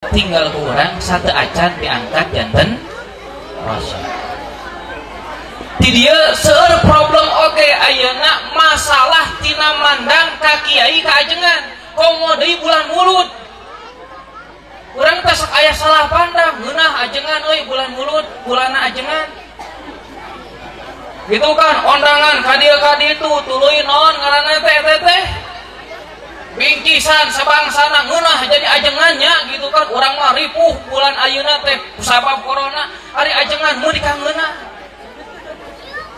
Tinggal kurang satu acan diangkat janten rasul. Di dia seueur problem oge ayeuna masalah tina mandang ka kiai ka ajengan komo deui bulan mulud. Urang teh sok aya salah pandang ngeunah ajengan euy bulan mulud bulanna ajengan. Gitu kan ondangan ka dieu ka ditu tuluy naon ngaranna teh teh teh bingkisan sabangsana ngeunah jadi ajengannya gitu kan. Urang mah ripuh bulan ayeuna teh sabab corona ari ajengan mun dikangeunah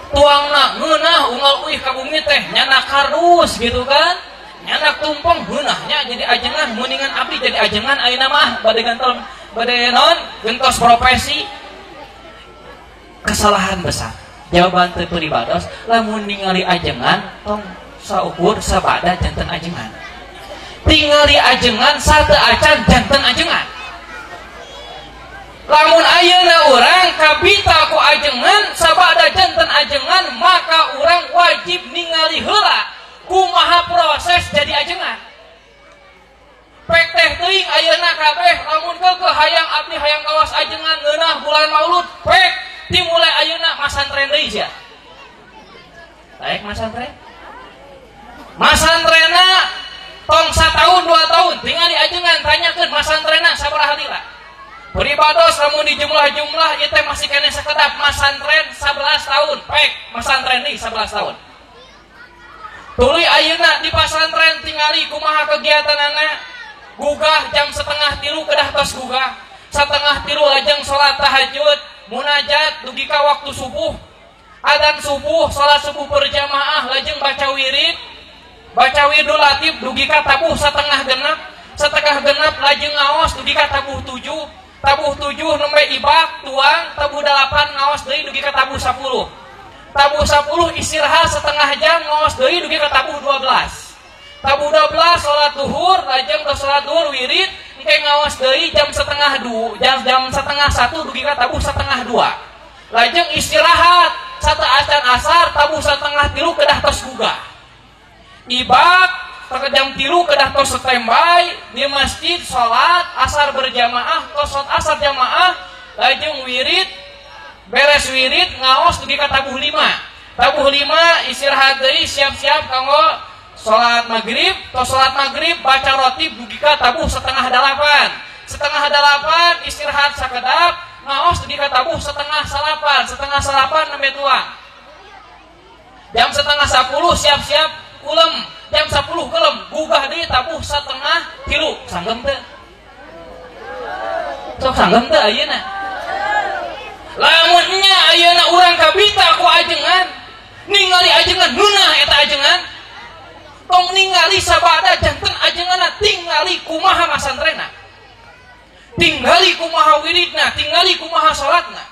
tuangna ngeunah unggal uih ka bumi teh nyanak kardus gitu kan, nyanak tumpeng ngeunahnya jadi ajengan. Muningan abdi jadi ajengan ayeuna mah bade gantol bade naon gentos profesi. Kesalahan besar. Jawaban teu pribados lamun ningali ajengan tong saukur sabada janten ajengan. Tingali ajengan satu acan janten ajengan. Lamun ayeuna urang kabita ku ajengan sabada janten ajengan, maka urang wajib ningali heula kumaha proses jadi ajengan. Pek teh teuing ayeuna kabeh lamun keukeuh hayang abdi hayang kawas ajengan ngeunah bulan Maulud pek dimulai ayeuna masantren deui sia. Baik masantren. Masantrena tong satahun 2 tahun tingali ajengan tanyakeun masantrena sabaraha lila. Pribados lamun di jumlah-jumlah ieu teh masih keneh sakedap masantren 11 tahun pek masantren deui 11 tahun. Tuluy ayeuna di pasantren tingali kumaha kegiatanana. Gugah jam 2:30 kedah tos gugah. 2:30 lajeng salat tahajud, munajat dugi ka waktu subuh. Adzan subuh, salat subuh berjamaah lajeng baca wirid. Baca wirdul latif dugi ka tabuh 5:30. 5:30 lajeng ngaos dugi ka tabuh 7. Tabuh 7 nembe ibak tuang, tabuh 8 ngaos deui dugi ka tabuh 10. Tabuh 10 istirahat setengah jam ngaos deui dugi ka tabuh 12. Tabuh 12 salat zuhur, lajeng tos salat zuhur wirid, engke ngaos deui jam 1:30, jam 12:30 dugi ka tabuh 1:30. Lajeng istirahat satu acan asar tabuh 2:30 kedah tos gugah. Ibak jam 3 kedah tos standby di masjid salat asar berjamaah, tos salat asar jamaah lajeng wirid, beres wirid ngaos dugi ka tabuh 5. Tabuh 5 istirahat deui siap-siap kanggo salat maghrib, tos salat maghrib baca rotib dugi ka tabuh 7:30. 7:30 istirahat sakedap ngaos dugi ka tabuh 8:30. 7:30 nembe tuang. Jam 9:30 siap-siap kulem, jam 10 kelem gugah deui tabuh 2:30. Sanggem teu? Sok sanggem teu ayeuna? Lamun nya ayeuna urang kabita ku ajengan, ningali ajengan ngeunah eta ajengan. Tong ningali sabada janten ajenganna, tingali kumaha masantrena. Tingali kumaha wiridna, tingali kumaha salatna.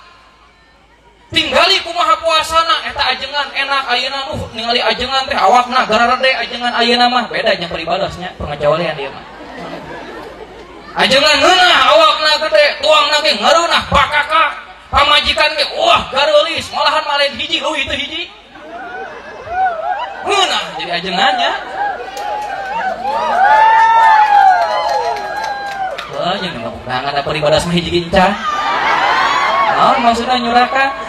Tingali kumaha puasana eta ajengan enak ayeuna ningali ajengan teh awakna gararede ajengan ayeuna mah beda jeung peribadosnya pengecualian ieu mah. Ajengan ngeunah awakna gede, tuangna ge ngareunah bakakak, pamajikan ge wah gareulis malahan malen hiji leuwih teu hiji. Ngeunah jadi ajengannya. Wah, jeung undangan da peribados mah hiji ginca. Naon maksudna nyuraka?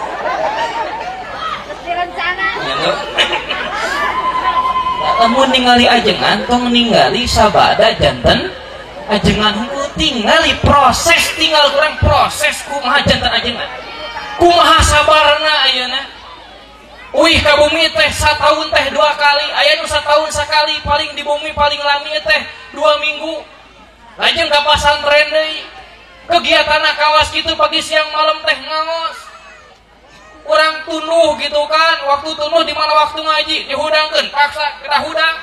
Lamun ningali ajengan tong ningali sabada janten ajengan hungkul, tingali proses, tinggal kurang proses kumaha janten ajengan, kumaha sabarna ayeuna. Uih ka bumi teh satahun teh 2 kali, aya nu satahun sakali, paling di bumi paling lami teh 2 minggu. Lajeng ka pasantren deui, kegiatanna kawas kitu pagi siang malam teh ngaos. Urang tunuh gitu kan, waktu tunuh di mana waktu ngaji dihudangkeun, paksa kita hudang.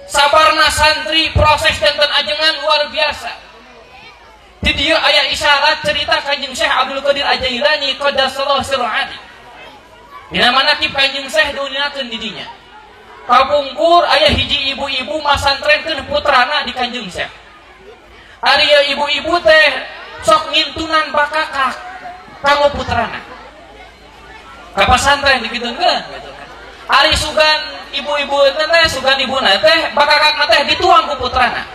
Sabarna santri proses janten ajengan luar biasa. Di dieu aya isyarat cerita Kanjeng Syekh Abdul Qadir Al-Jailani qaddasallahu sirruhu. Dina manaqib Kanjeng Syekh diuninakeun di dinya. Kapungkur aya hiji ibu-ibu masantrenkeun putrana di Kanjeng Syekh. Ari ibu-ibu teh sok ngintunan bakakak kanggo putrana. Ka pasantren dikitukeun gitu kan. Ari sugan ibu-ibu teh sugan ibuna teh bakakakna teh dituang ku putrana.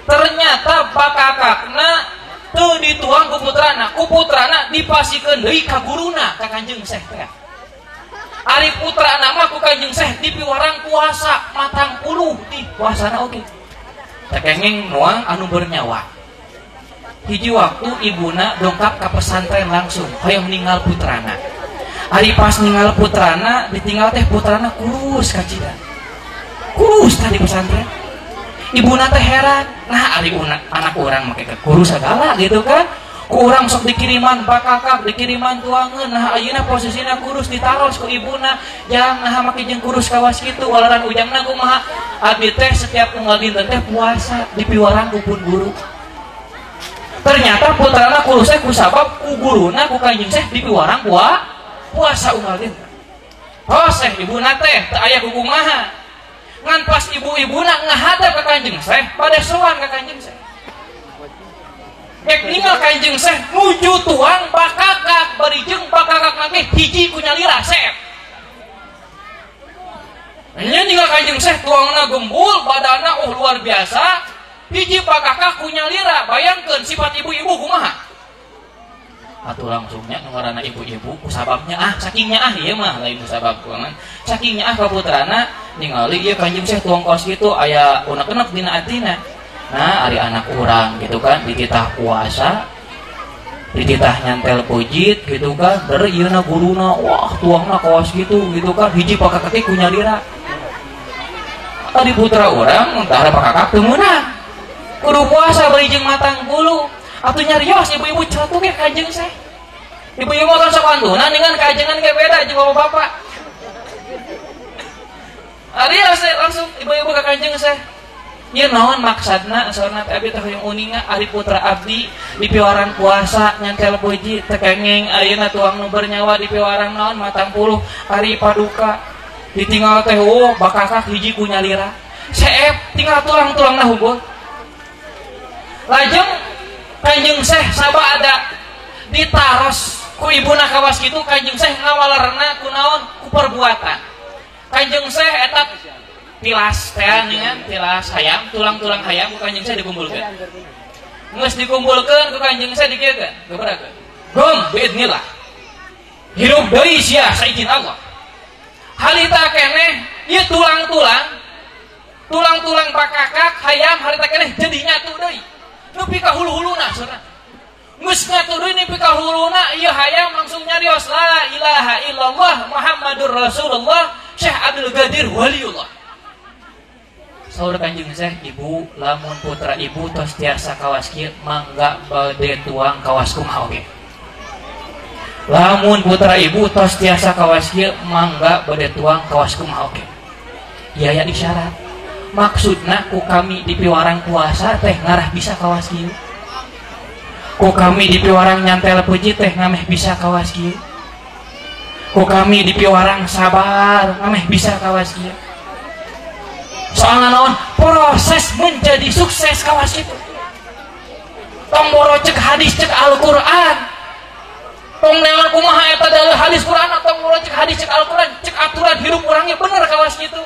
Ternyata bakakakna teu dituang ku putrana, ku putrana dipasikeun deui ka guruna ka Kanjeng Syekh teh. Ari putrana mah ku Kanjeng Syekh dipiwarang puasa matang puluh di puasana oge. Teu kenging nuang anu bernyawa. Hiji waktu ibuna dongkap ka pesantren langsung hoyong ninggal putrana. Ari pas ninggal putrana ditinggal teh putrana kurus kacida. Kurus tadi pesantren. Ibuna teh heran, nah ari anak orang make kurus segala gitu kan. Ku urang sok dikiriman bakakak, dikiriman tuangeun, nah ayeuna posisina kurus ditaros ku ibuna, jang nah make jeung kurus kawas kitu walaran ujangna kumaha. Abdi teh setiap unggal dinten teh puasa dipiwarang ku pun guru. Ternyata putrana kurus teh kusabab ku guruna ku Kanjeng Syekh dipiwarang puasa unggal dinten. Hoseh ibuna teh teu aya kukumaha. Ngan pas ibu-ibuna ngahadap ka Kanjeng Syekh pada sowan ka Kanjeng Syekh. Rek ninggal Kanjeng Syekh nuju tuang bakakak bari jeung bakakak nage hiji ku nyalira seep. Nya ninggal Kanjeng Syekh tuangna gembul badana luar biasa, hiji bakakak ku nyalira. Bayangkeun sifat ibu-ibu kumaha. Atuh langsungnya ngaranna ibu-ibu kusababnya sakingnya ieu mah lain kusabab kuangan. Sakingnya ka putrana ningali ieu Kanjeng Syekh tuang kaos kitu aya unek-unek dina atina. Nah, ari anak urang gitu kan dititah puasa, dititah nyantel pojit gitu kan, der ieuna guruna wah tuangna kaos kitu gitu kan, hiji pakakak ku nyalira. Ari putra urang tah pakakak teu meunang. Kudu puasa bari jeung matang bulu. Atuh nyarios ibu-ibu celetuk ya Kanjeng Syekh. Ibu-ibu kan sok antunan dengan kajengan ge beda jeung bapak-bapak. Ari langsung ibu-ibu ka Kanjeng Syekh. Ieu naon maksudna saurna teh abdi teh hoyong uninga ari putra abdi dipiwarang puasa nyantel puji teu kenging ayeuna tuang nu bernyawa dipiwarang naon matang puluh ari paduka ditinggal teh bakakak hiji ku nyalira. Seep tinggal tulang-tulangna hungkul. Lajeng Kanjeng Syekh saba ada ditaros ku ibuna kawas kitu Kanjeng Syekh ngawalerna ku naon ku perbuatan. Kanjeng Syekh eta tilas teh dengan tilas hayam, tulang-tulang hayam ku Kanjeng Syekh dikumpulkeun. Geus dikumpulkeun ku Kanjeng Syekh dikieukeun, gebrakeun. Gum biidznillah. Hirup deui sia saizin Allah. Harita keneh ieu tulang-tulang, tulang-tulang bakakak hayam harita keneh jadi nyatu deui. Nepi ka hulu-huluna saudara. Geus nyatu deui nepi ka huluna ieu hayam langsung nyarios la ilaha illallah Muhammadur Rasulullah Syekh Abdul Qadir Waliullah. Saur Kanjeng Syekh, ibu lamun putra ibu tos tiasa kawas kieu mangga bade tuang kawas kumaha oge. Lamun putra ibu tos tiasa kawas kieu mangga bade tuang kawas kumaha oge. Ieu aya isyarat. Maksudna ku kami dipiwarang puasa teh ngarah bisa kawas kieu. Ku kami dipiwarang nyantel puji teh ngameh bisa kawas kieu. Ku kami dipiwarang sabar ngameh bisa kawas kieu. Soalna naon proses menjadi sukses kawas kitu. Tong boro cek hadis cek Al-Qur'an. Tong neangan kumaha eta dalil hadis Qur'an tong boro cek hadis cek Al-Qur'an, cek aturan hidup urangnya bener kawas kitu.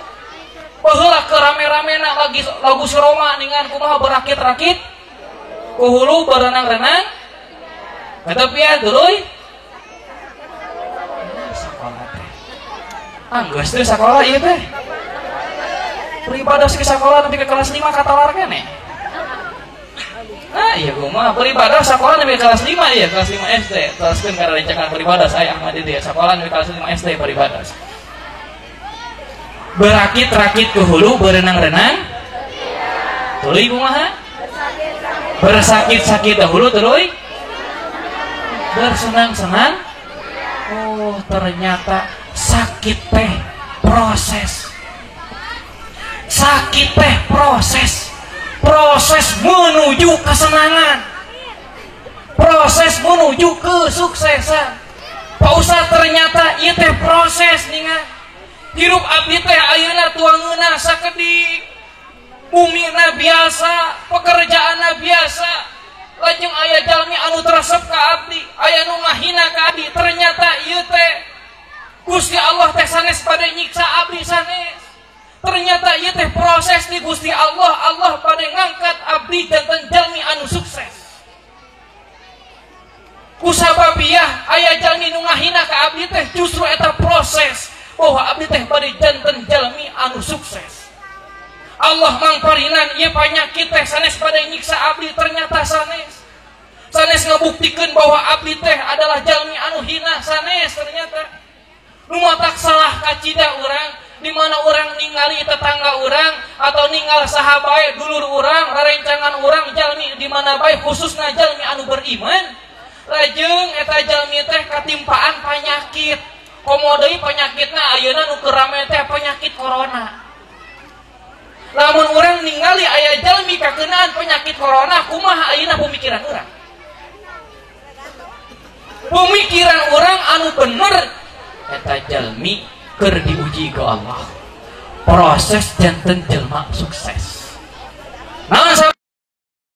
Baheula ke rame-ramena lagi lagu si Roma ningan kumaha berakit-rakit ku hulu berenang-renang ketepian tuluy sakola teh anggeus teh sakola ieu teh beribadah ke sakola nepi ka kelas 5 katalar keneh. Nah iya kumaha beribadah sakola nepi ka kelas 5 ieu kelas 5 SD teruskeun kana rencangan beribadah saya Ahmad dia sakola nepi ka kelas 5 SD beribadah. Berakit-rakit ke hulu berenang-renang tuluy kumaha bersakit-sakit dahulu tuluy bersenang-senang. Oh ternyata sakit teh proses, sakit teh proses, proses menuju kesenangan, proses menuju kesuksesan. Pak Ustadz ternyata ieu teh proses ningan. Hirup abdi teh ayeuna tuangeuna sakedik, bumina biasa, pekerjaanna biasa, lajeng aya jalmi anu teresep ka abdi, aya nu ngahina ka abdi. Ternyata ieu teh Gusti Allah teh sanes bade nyiksa abdi sanes, Ternyata ieu teh proses di Gusti Allah. Allah bade ngangkat abdi janten jalmi anu sukses. Kusababiah aya jalmi nu ngahina ka abdi teh justru eta proses bahwa abdi teh bade janten jalmi anu sukses. Allah mangparinan ieu panyakit teh sanes bade nyiksa abdi, ternyata sanes. Sanes ngabuktikeun bahwa abdi teh adalah jalmi anu hina, sanes ternyata. Nu matak salah kacida urang, di mana orang ningali tetangga orang atau ninggal saha bae dulur urang, rarencangan urang jalmi di mana bae khususna jalmi anu beriman. Lajeng eta jalmi teh katimpaan panyakit. Komo deui panyakitna ayeuna nu keur rame teh penyakit corona. Lamun urang ningali aya jalmi kakenaan penyakit corona, kumaha ayeuna pemikiran urang? Pemikiran urang anu bener eta jalmi keur diuji ku Allah. Proses janten jelma sukses. Naon sababna?